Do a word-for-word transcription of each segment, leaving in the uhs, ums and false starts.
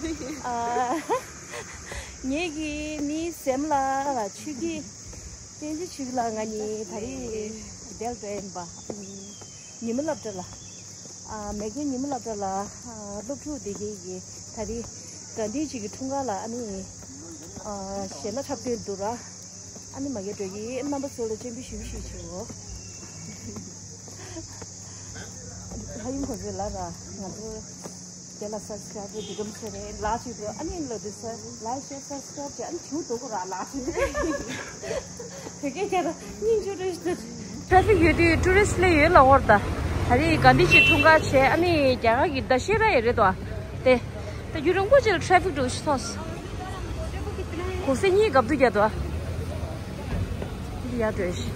ཨ། ངེད་ཀྱི་ནི་སེམས་ལ་ཆུ་སྐྱིད། བསྟན་འཛིན་ཆོས་སྐྱིད་ལགས་ང་གཉིས་ད་རེས་དེར་འགྲོ་ཡིན་པ། ཉི་མ་སློབ་གྲྭ་ལ། ཨ། མེག་གྷན་ཉི་མ་སློབ་གྲྭ་ལ། ཨ། སློབ་ཕྲུག་དེ་གས་ཀྱིས་ད་རེས་གྷན་དྷི་ཇི་གི་འཁྲུངས་སྐར་ལ་ཨ་ནི། ཨ། གཞས་སྣ་འཁྲབ་སྟོན་འདུག་ར། ཨ་ནི་མ་གིར་འགྲོ་གི། རྣམ་པ་ཚོ་ལ་སྤྱན་འབུལ་ཞུ་ཞུ་ཞུ། ལྷ་ཡུམ་གོང་ས་ལགས་ར་ང་ཚོ་དེ་ལ་སབ་སི་ཀ་རབ་འདི་གམ་ཚེ་རེད་ལགས་ཅིག་འདུག་ཨ་ནི་ལོ་དེ་ས་ལའིག་ཤེར་སབ་སི་ཀ་རབ་བྱས། ཨ་ནི་བྱུང་འདུག་གོ་ར་ལགས་ཅིག་འདུག་དེ་གས་ཀྱང་ར་སྙིང་རྗེ་རེད་ཤག་ཊ་ཕིག་ཡོད་དུས་ཊུ་རི་སི་ཊི་སླེབས་ཡོད་ལ་འོར་ད། ད་རེས་གྷན་དྷི་ཇི་འཁྲུངས་སྐར་བྱས། ཨ་ནི་རྒྱ་གར་གྱི་ཟླ་ཤས་ར་ཡོད་རེད་དོ། དེ་ད་རྒྱུན་རིང་པོ་ཅིག་ལ་ཊ་ཕིག་འདུག་ཤག་སོང་། གོང་ས་གཉིས་གབ་ཏུ་རྒྱག་འདུག་འདི་ཡར་འགྲོ་ཤིག་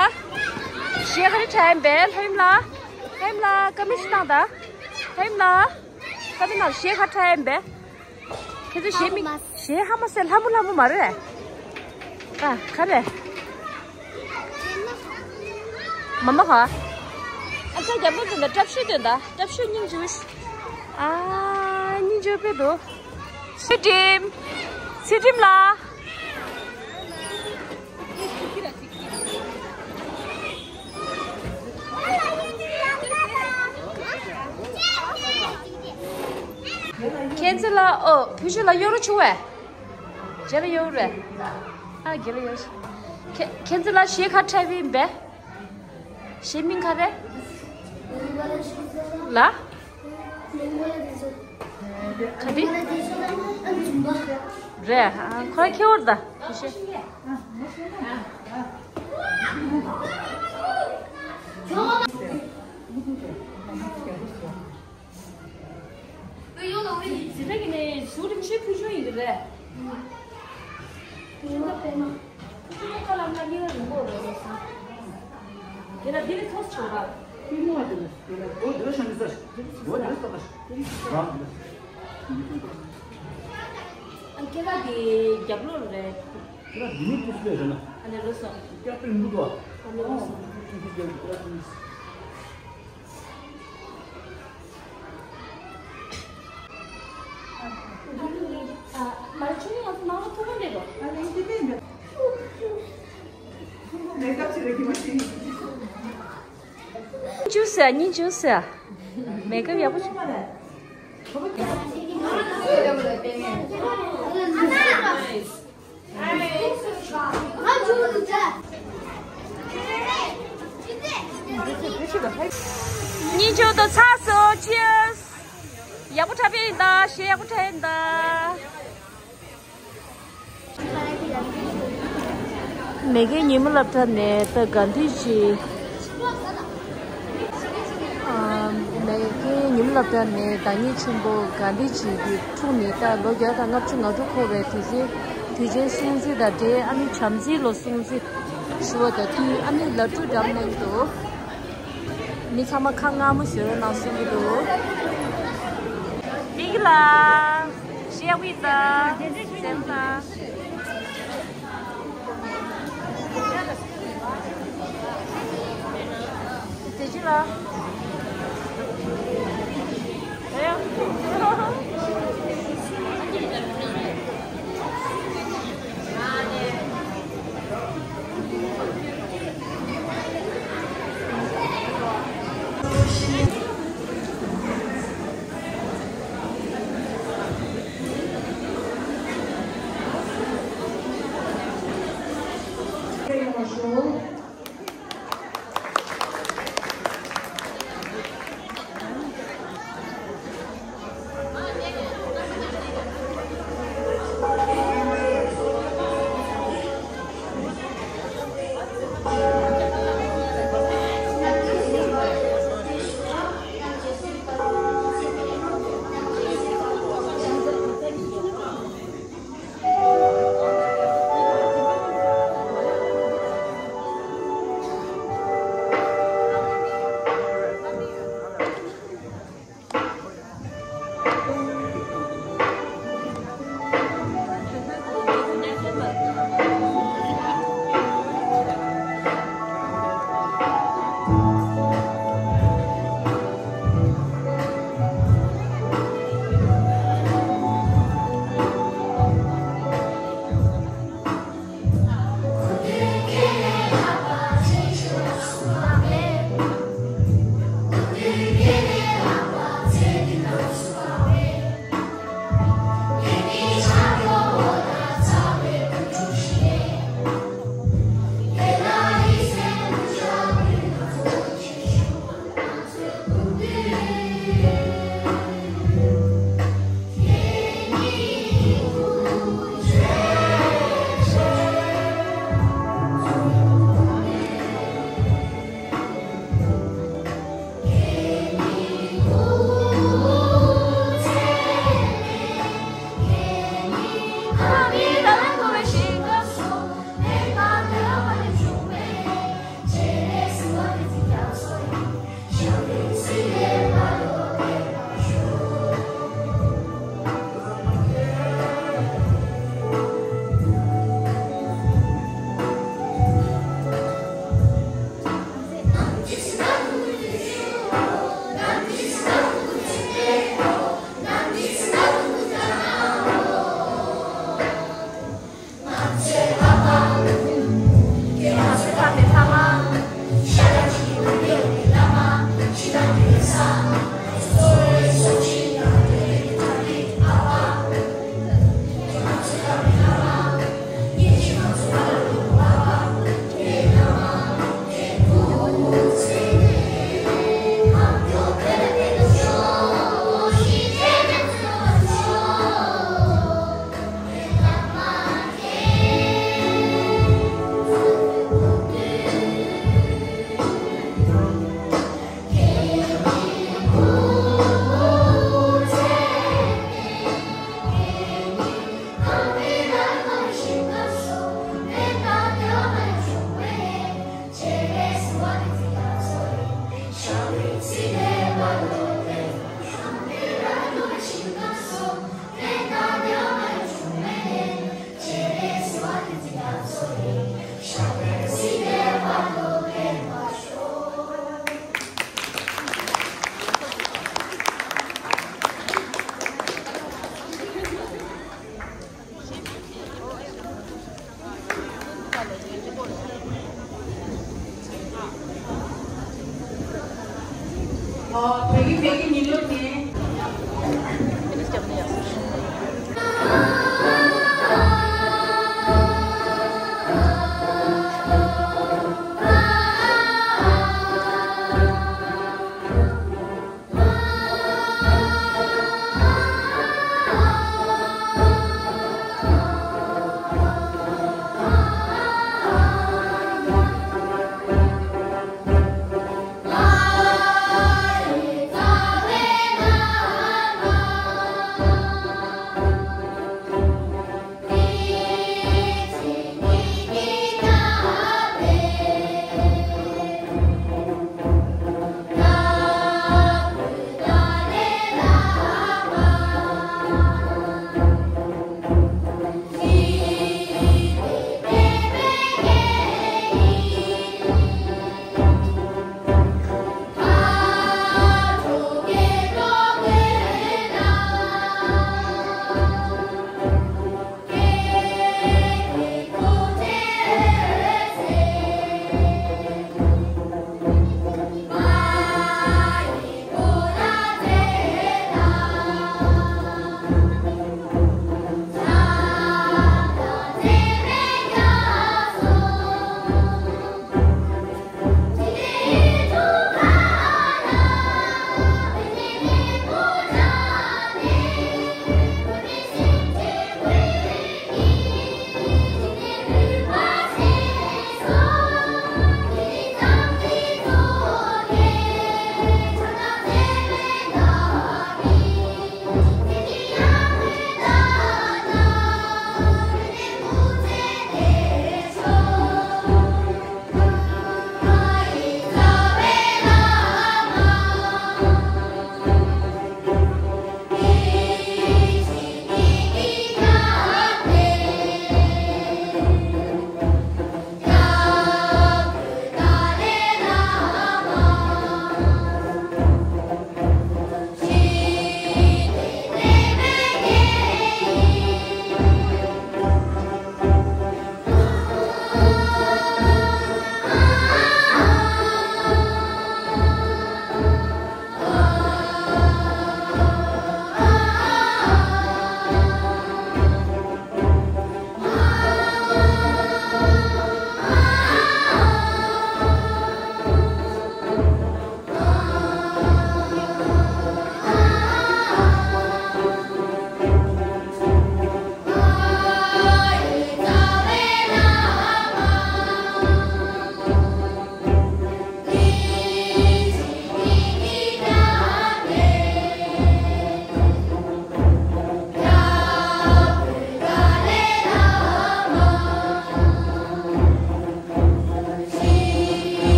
ཨ། གཞས་ག་རེ་འཁྲབ་ཡིན་པས། ལྷ་ཡུམ་ལགས། ལྷ་ཡུམ་ལགས་བཀའ་མོལ་ཞིག་གནང་དང་། ལྷ་ཡུམ་ལགས། བཀའ་མོལ་གནང་། གཞས་ག་འཁྲབ་ཡིན་པས། ཁྱེད་ཚོ་གཞས་མི། གཞས་ཧ་མ་སེ། ལྷ་མོ་ལྷ་མོ་མ་རེད། ཨ། ག་རེ། མ་མ་ཧ། ཨ་ཅག་རྒྱབ་ལོགས་དེ་འདྲ་ཊབ་ཤུ་དེ་འདྲ། ཊབ་ཤུ་སྙིང་རྗེ་པོ་ཞིག་ཨ། སྙིང་རྗེ་པོ་དཔེ་འདུག་ཚེ་བཀྲིན། ཚེ་བཀྲིན་ལགས། མཁྱེན་བརྩེ་ལགས། ཨོ། བུ་ཆུང་ལགས་གཡོག་རོགས་བྱུང་བས། རྗེས་ལ་གཡོག་རེད། ཨ། རྗེས་ལ་གཡོག་མཁྱེན་མཁྱེན་བརྩེ་ལགས། གཞས་ག་འཁྲབ་ཡིན་པས། གཞས་མིང་ག་རེ། ལ། ག་དེ། རེད། ཨ། ཁོ་རང་ཁྱེད་འོར་ད། དེ་བཞིན། ཟི་ལྟ་གི་ནས་ཟུར་རིང་ཤོས་ཕུལ་ཤོས་ཡིན་གི་རེད། ཕུལ་ཤོས་ད་པད་མ། ཕུལ་ཤོས་ད་ལམ་ན་ཉེ་བ་རིང་པོ་རེད་ཟེར། དེ་ལ་འདི་ནས་ཐོས་ཆོག་ར། ཕུལ་མོ་བ་དེ་ལ་དེ་ལ་འོ་དེ་ལ་ཤ་མི་ཟ། འོ་དེ་ལ་ཟ་ད། རང་། ཨ། སྐེ་ལ་དེ་རྒྱབ་ལོགས་རེད། སྐེ་ལ་འདི་ནས་ཕུལ་ཤོས་རེད་ན། ཨ་ནི་རུ་སོང་། སྐེ་ལ་པེ་མུ་དོ། ཨ་ནི་རུ་སོང་། ཉིན་བཅུ་ཟེར། ཉིན་བཅུ་ཟེར། མེག་ཨབ་ཡག་པོ་བྱུང་། གཉིས་ཆུང་དུ་ཚགས་སུ་ཅི། ཡག་པོ་འཁྲབ་པ་ཡིན་ད། གཞས་ཡག་པོ་འཁྲབ་ཡིན་ད། མེག་གྷན་ཉི་མ་སློབ་གྲྭ་ནས་ད་གྷན་དྷི་ཇི། ཨ། མེག་གྷན་ཉི་མ་སློབ་གྲྭ་ནས་བདག་ཉིད་ཆེན་པོ་གྷན་དྷི་ཇི་གི་འཁྲུངས་ནས་ད་ལོ་བརྒྱ་དང་ལྔ་བཅུ་ང་དྲུག་འཁོར་བའི་དུས་ཆེན། དུས་ཆེན་སྲུང་བརྩི་དང་འབྲེལ། ཨ་ནི་བྱམས་བརྩེ་ལོ་སྲུང་བརྩི་ཞུ་བ་དང་བསྟུན། ཨ་ནི་ལ་ཕྲུག་འགྲམ་གླིང་དུ་མི་ཚང་མ་ཁ་མངར་མོ་བཞེས་རོགས་གནང་གསུང་གི་འདུག་མིག་ལ་ཞེ་ཝི་ད་སེམས་ལ། དེ་ཅི་ལ། ཨོ། བོད་ཀྱི་བོད་ཀྱི་ཉིན་ལོ་ནི།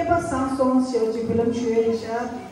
བཟང་སོང་ཞེས་པ་ཅིག་འབུལ་ལམ་ཞུ་ཡས་རེད་ཤག་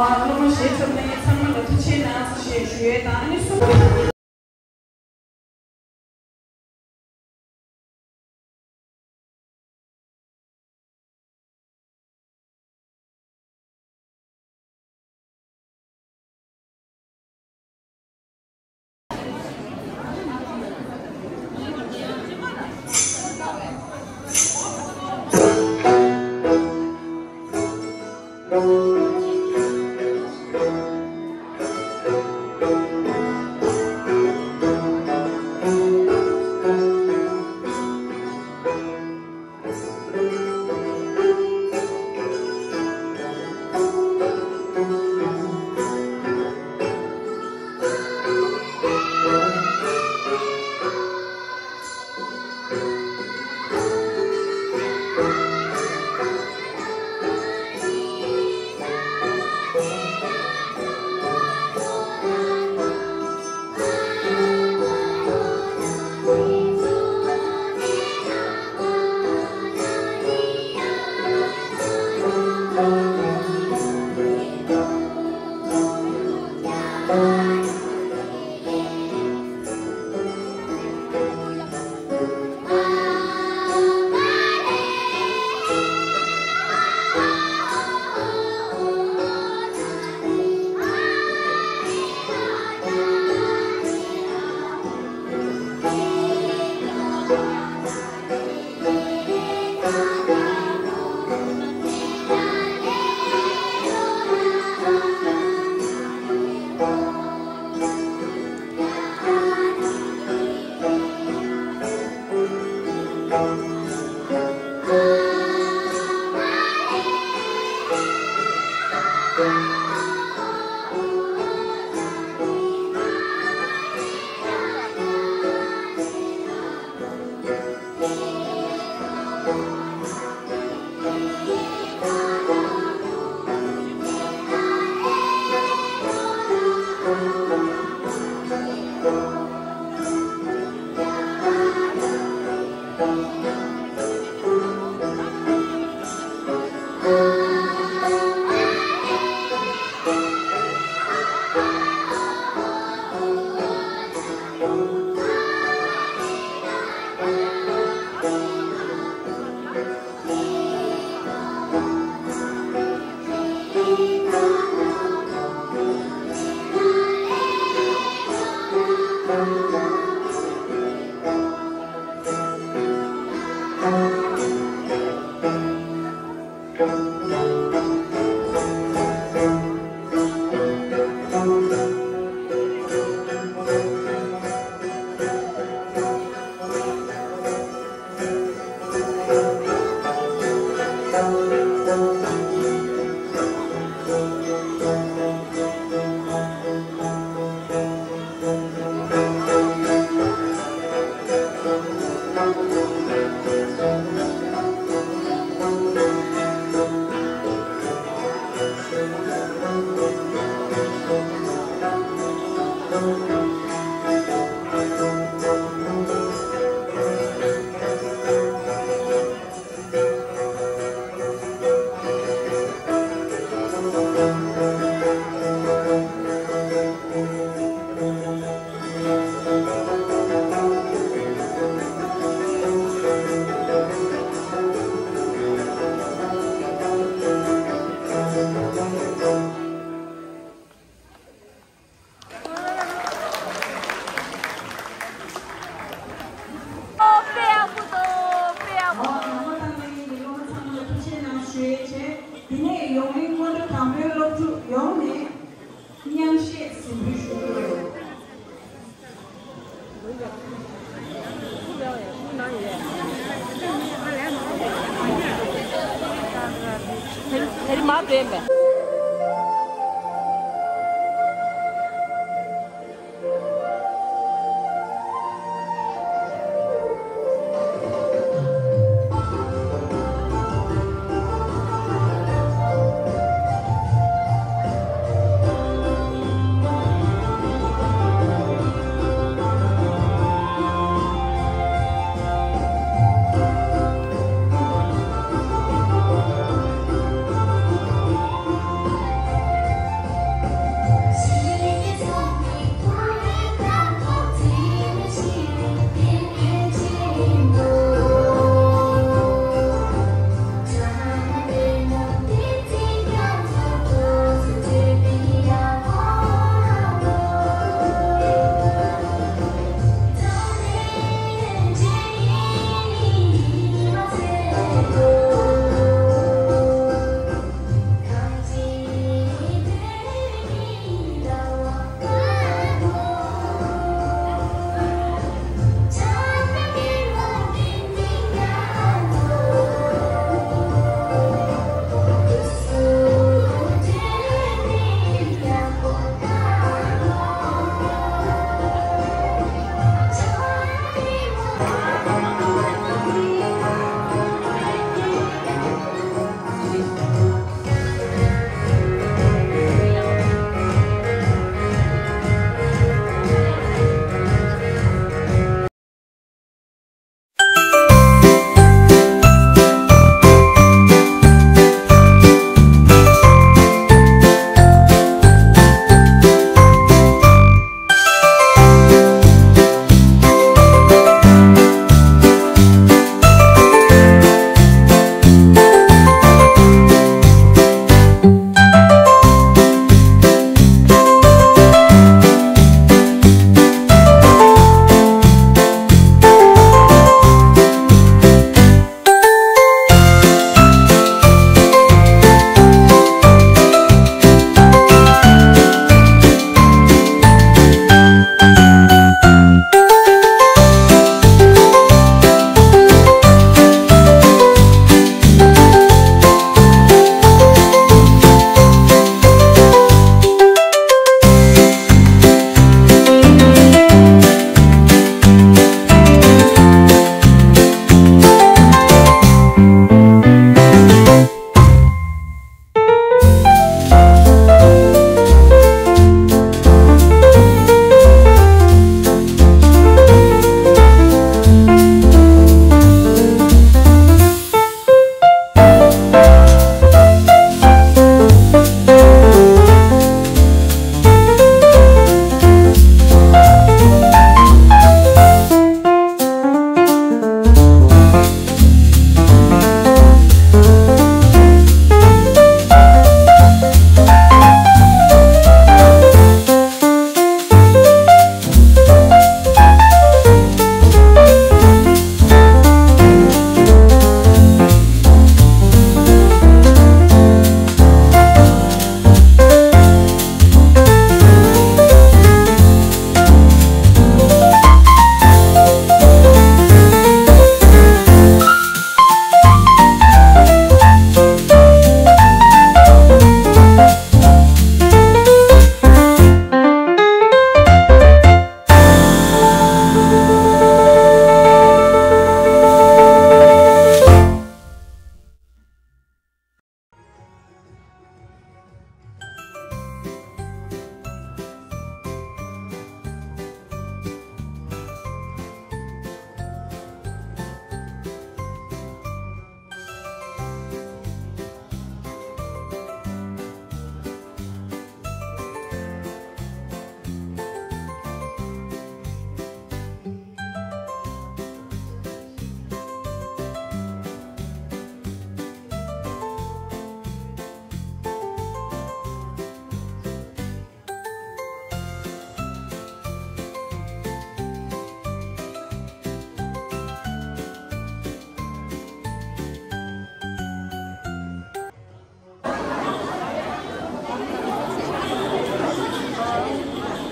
ཨ། སློབ་མ་ཞལ་འཆམ་ནས་ཚང་མ་ལ་ཐུགས་རྗེ་གནང་ཞེས་ཞུ་ཡས་དང་། ཨ་ནི་སུ། རེད་མེད།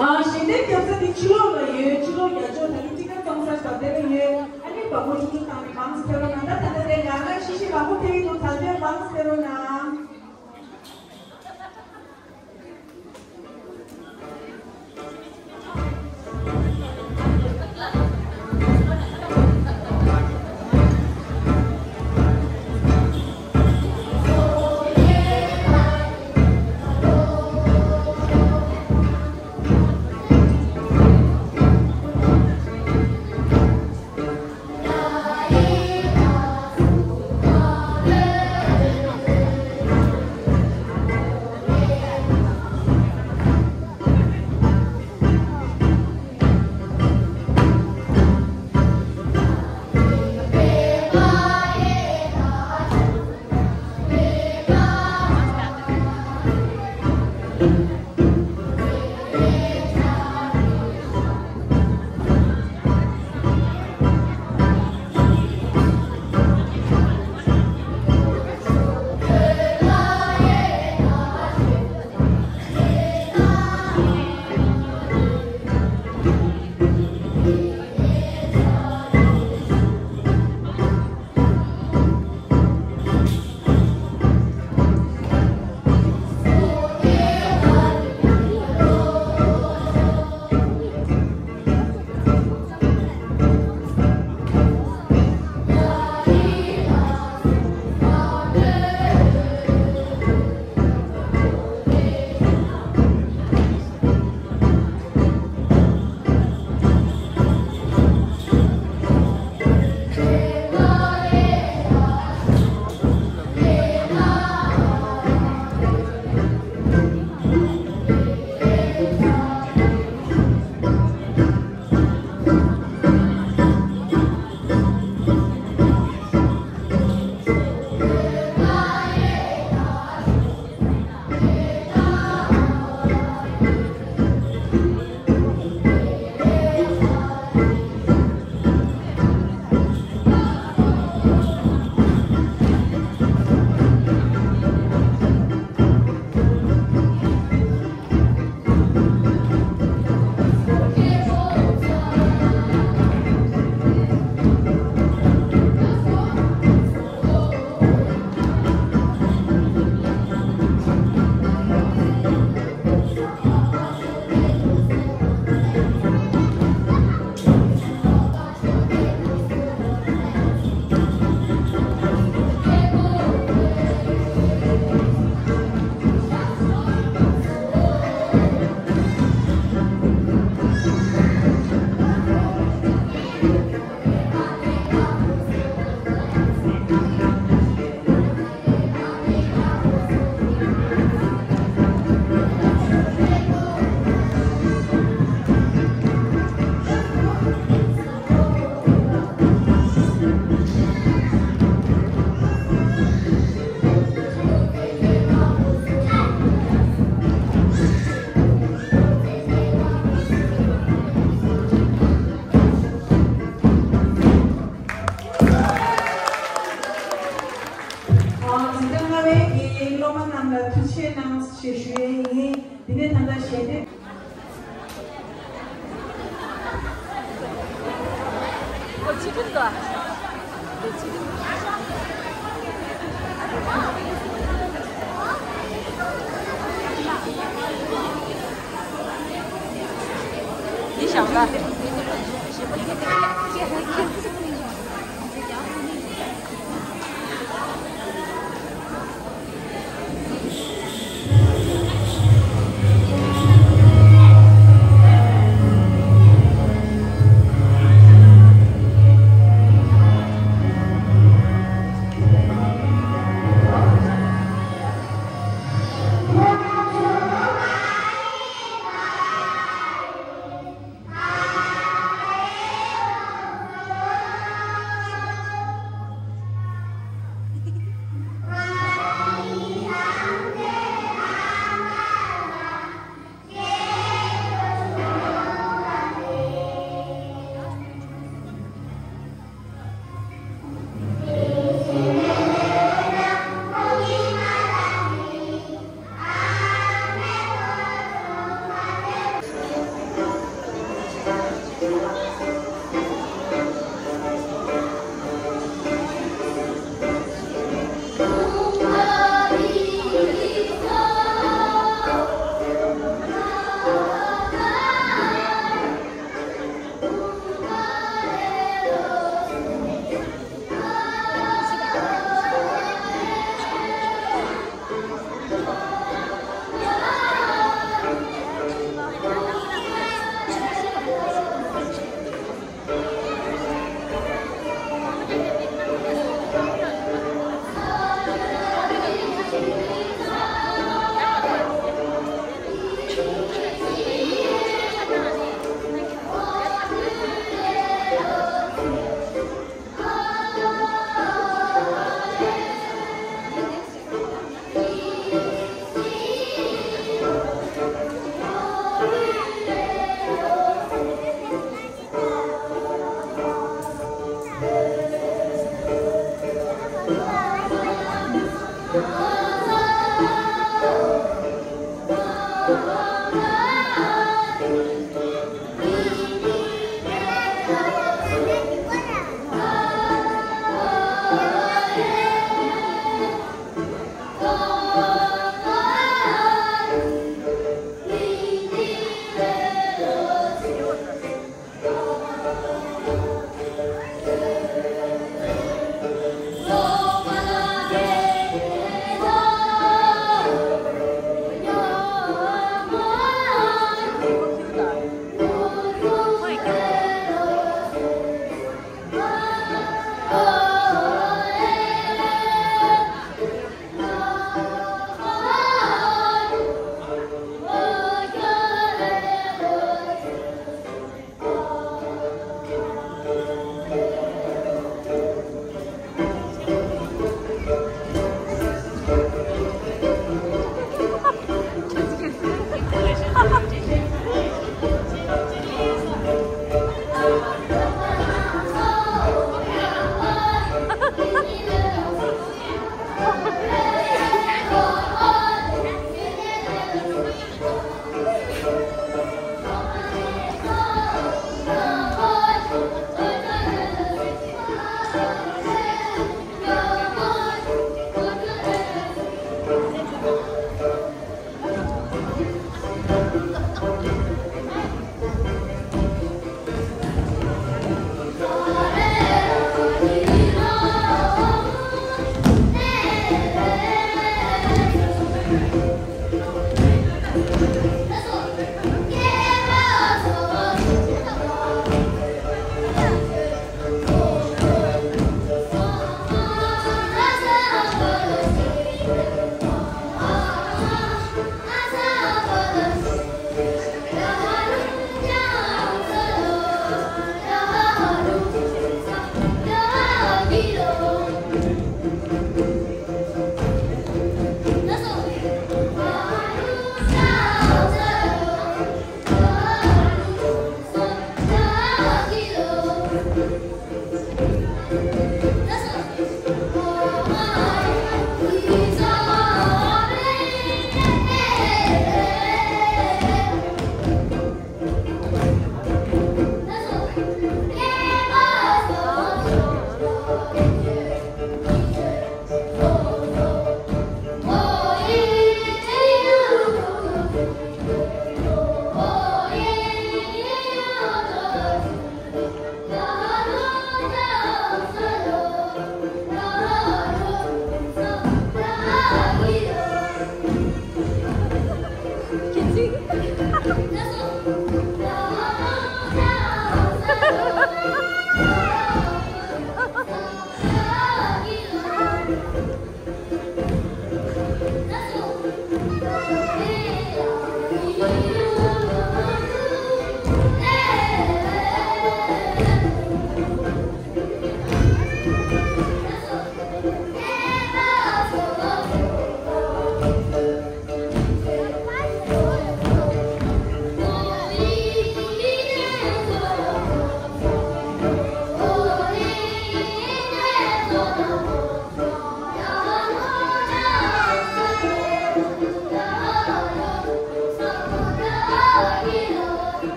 ཨ། ཞིང་སྡེ་རྒྱབ་ས་དེ་ཕྱི་ལོགས་ལ་ཡོད། ཕྱི་ལོགས་རྒྱ་ཕྱོགས་ད་གིན་ཅི་ག་ཙམ་ས་ཞིག་དང་དེ་ལ་ཡོད། ཨ་ནི་བ་གོ་ཆུང་ཆུང་བཏང་ནས་མང་ཙམ་ཕེབས་རོགས་གནང་། ད་ད་ལྟ་དེ་ང་རང་ཤི་ཤི་བ་གོ་ཕེབས་ཡིན་འདུག་ད་དོན་མང་ཙམ་ཕེབས་རོགས་གནང་།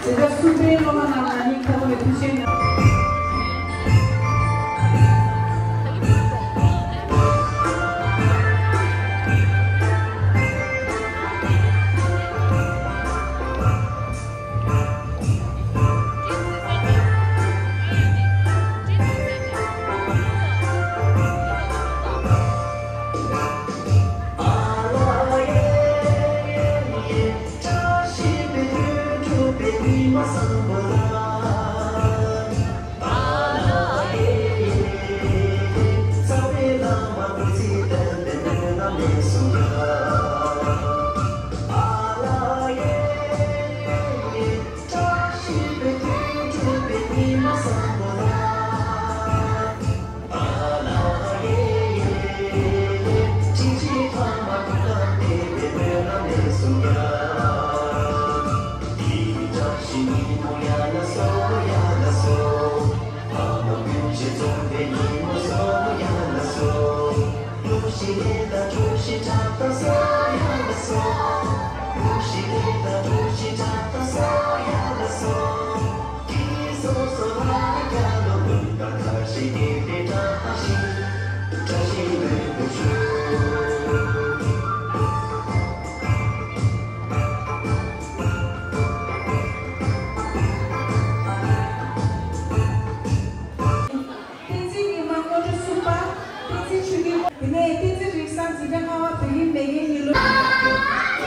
འཛིན་གྲྭ་གསུམ་པའི་སློབ་མ་རྣམས་ལ་སྙིང་ཐག་པ་ནས་ཐུགས་རྗེ་གནང་། བསྟན་འཛིན་ཉི་མ་སྔོན་འགྲོ་གསུམ་པ། བསྟན་འཛིན་ཆོས་སྐྱིད། དེ་ནས་བསྟན་འཛིན་རིག་བཟང་འཛིན་གྲྭ་ལྔ་པ་བོད་ཡིག་མེས་རྒྱལ་གཉིས་ལོ།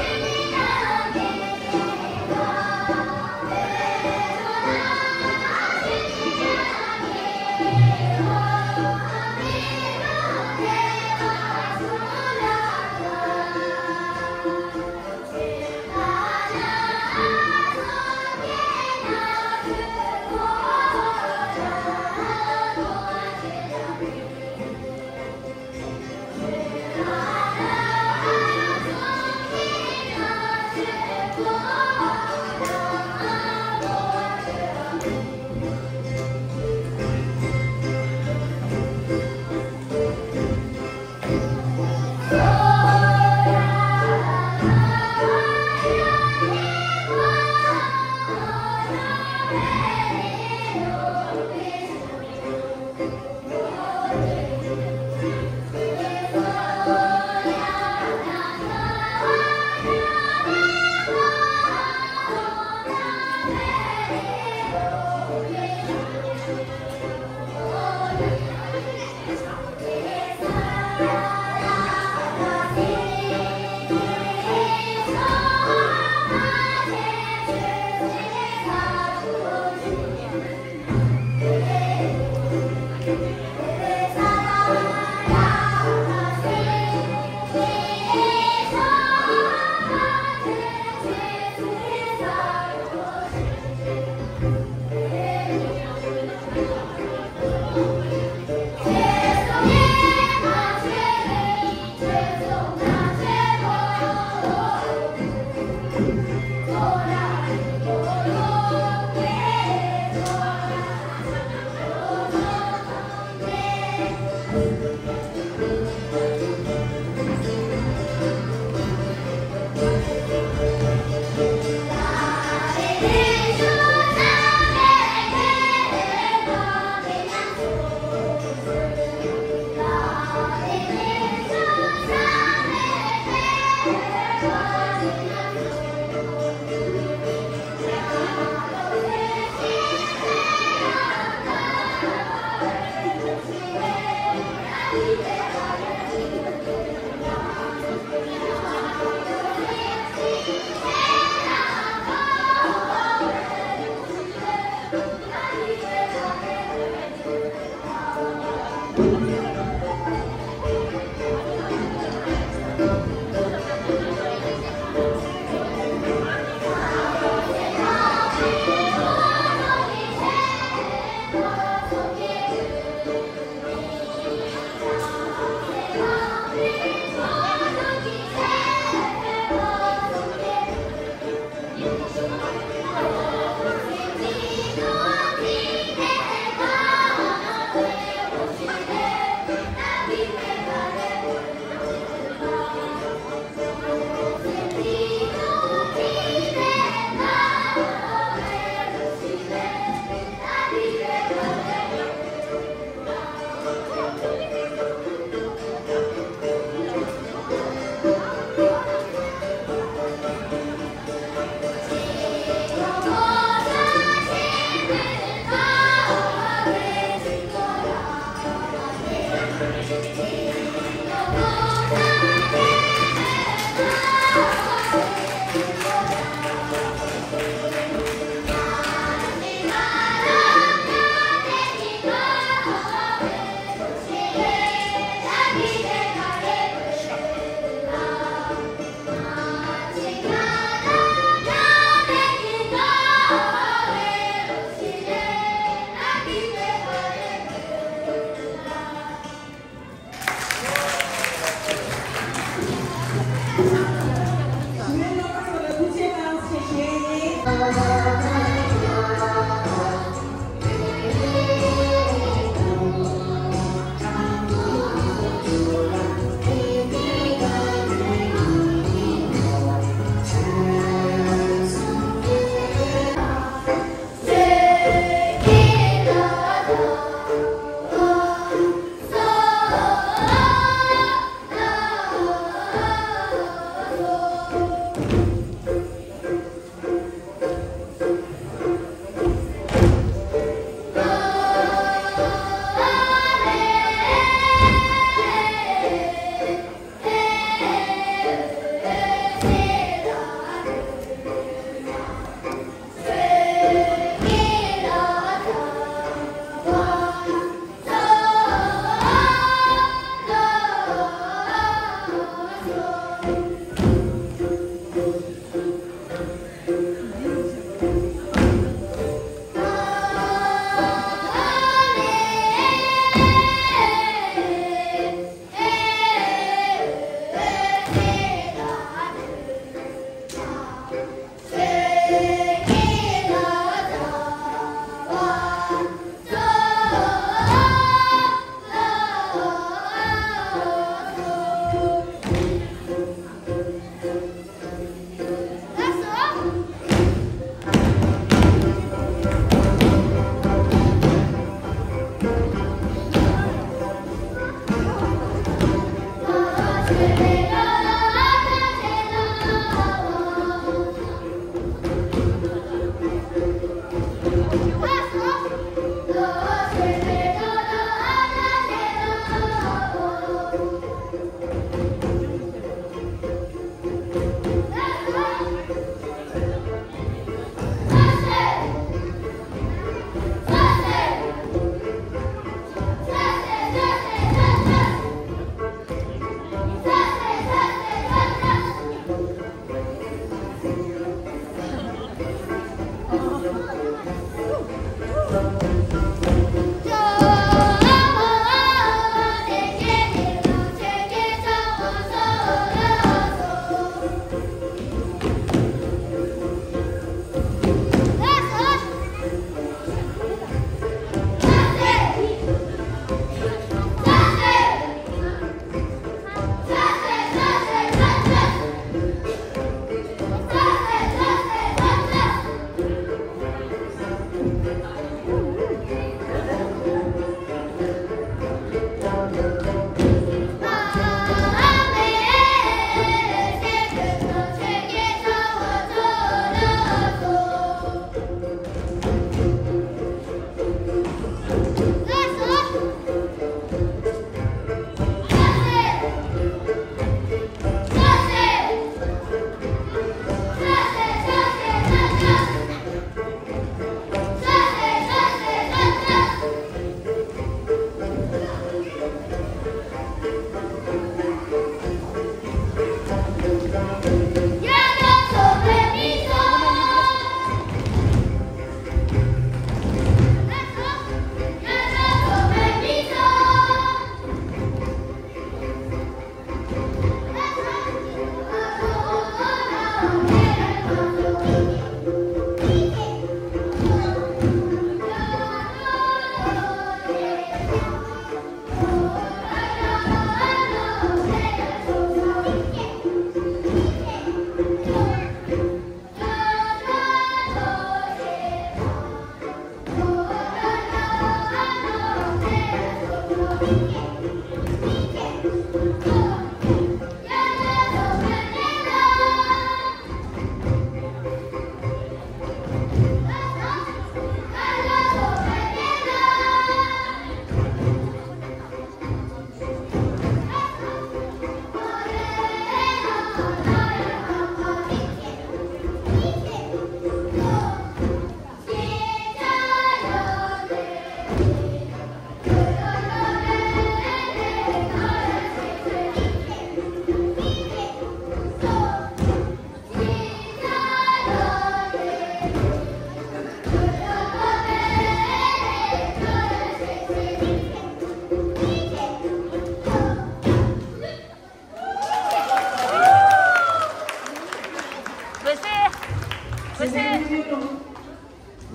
ཝེ་སེ།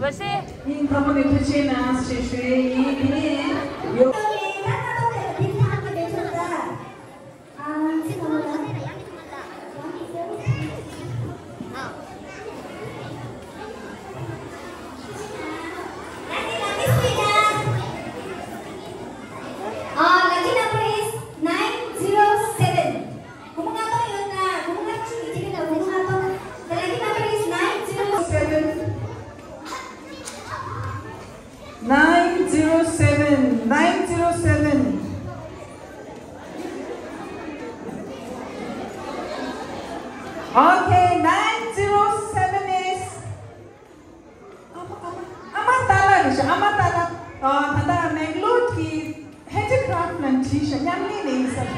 ཝེ་སེ། སྙིང་ཐག་པ་ནས་ཐུགས་རྗེ་གནང་ཞེས་ཞུ་ཡས་ཡིན། དེ་ནས་ཡོ། Uh, lucky number is nine zero seven. Kumu nga tong yon na, kumu nga tong ni chiri na, kumu nga tong. The lucky number is nine zero seven. Nine zero seven, nine zero seven. Okay, nine zero seven is ཨ་མ་ཨ་མ་ཨ་མ་ཏཱ་ལ་རེད་ཤག་ཨ་མ་ཏཱ་ལ། ཨ། ད་ལྟ་མེག་ལོར་གྱི་ཧེན་ཌི་ཀ་རཕ་ཊི་ནང་བྲིས་ཤག་མཉམ་ལས་ནས་ཡིན་ས་རེད།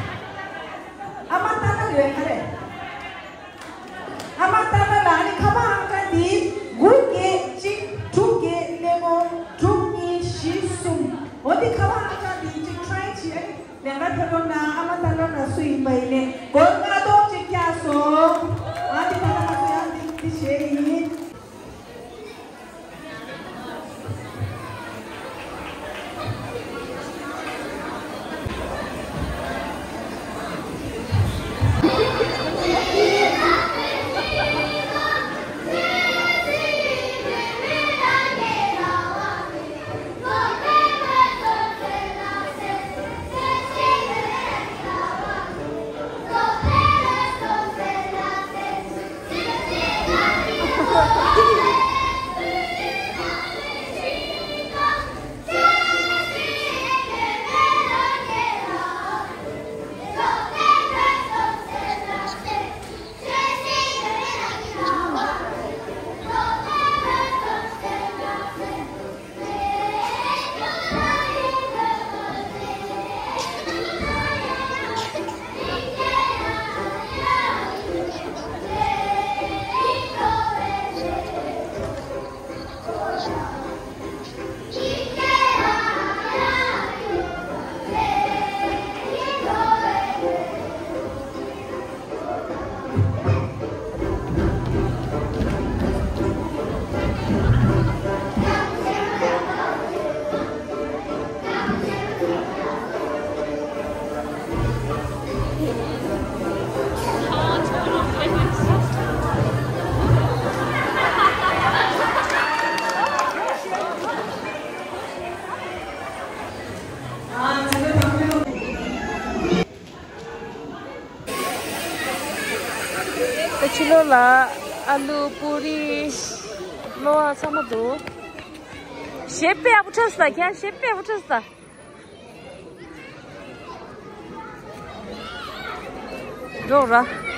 ཨ་མ་ཏཱ་ལ་རེད། ག་རེ། ཨ་མ་ཏཱ་ལ་ལ་ཨ་ནི་ཁ་པར་ཨང་གྲངས་འདི་དགུ་བརྒྱད་གཅིག་དྲུག་བརྒྱད་ཀླད་ཀོར་དྲུག་གཉིས་བཞི་གསུམ། འོ་འདི་ཁ་པར་ཨང་གྲངས་འདི་གཅིག་ཊ་རའེ་བྱེད། ཨ་ནི་ལན་ཁ་ཕེབས་རོགས་གནང་། ཨ་མ་ཏཱ་ལ་ལ་སུ་ཡིན་པ་ཡིན་ནའི་སྒོར་ལྔ་སྟོང་གཅིག་བཀྱགས་སོང་། ཨ་འདི་ད་ལྟ་ང་ཚོ་ཡང་འདི་འདི་བྱས་ཡིན། ད་ཕྱི་ལོགས་ལ་ཨ་ལུ་པུ་རི་གློ་བ་ཚང་མ་འདུག་གཞས་དཔེ་ཡག་པོ་འཁྲབ་སོང་ད། ཁྱེད་གཞས་དཔེ་ཡག་པོ་འཁྲབ་སོང་ད། འགྲོ་ར།